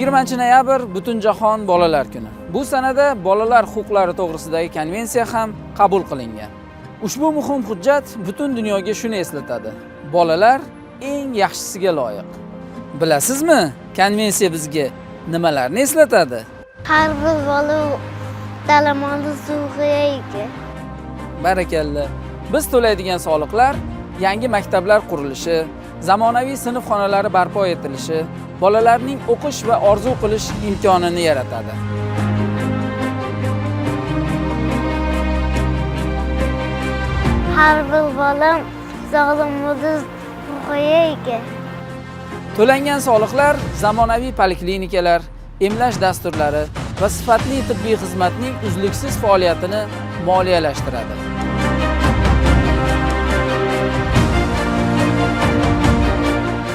20 noyabr Butunjahon bolalar kuni. Bu sanada bolalar huquqlari to'g'risidagi konvensiya ham qabul qilingan. Ushbu muhim hujjat butun dunyoga shuni eslatadi: bolalar eng yaxshisiga loyiq. Bilasizmi, konvensiya bizga nimalarni eslatadi? Har bir bola ta'limni huquqiga ega. Barakalla. Biz to'laydigan soliqlar yangi maktablar qurilishi, zamonaviy sinf xonalari barpo etilishi, bolalarning o'qish va orzu qilish imkonini yaratadi. Har bir bola sog'lom bo'lish huquqiga ega. To'langan soliqlar zamonaviy poliklinikalar, emlash dasturlari va sifatli tibbiy xizmatning uzluksiz faoliyatini moliyalashtiradi.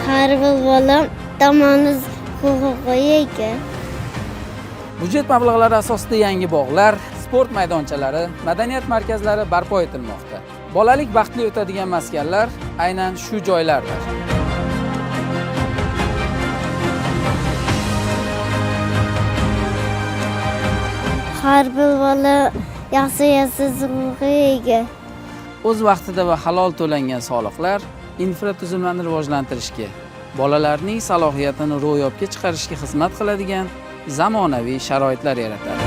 Har bir bola tomoni huquqiga ega. Byudjet mablag'lari asosida yangi bog'lar, sport maydonchalari, madaniyat markazlari barpo etilmoqda. Bolalik baxtli o'tadigan maskanlar aynan shu joylardir. Har bir bola yaxshi yashash huquqiga ega. O'z vaqtida va halol to'langan soliqlar infratuzilmani rivojlantirishga, bolalarning salohiyatini ro'yobga chiqarishga xizmat qiladigan zamonaviy sharoitlar yaratadi.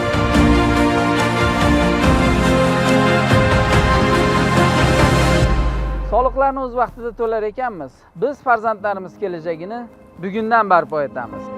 Soliqlarni o'z vaqtida to'lar ekanmiz, biz farzandlarimiz kelajagini bugundan barpo etamiz.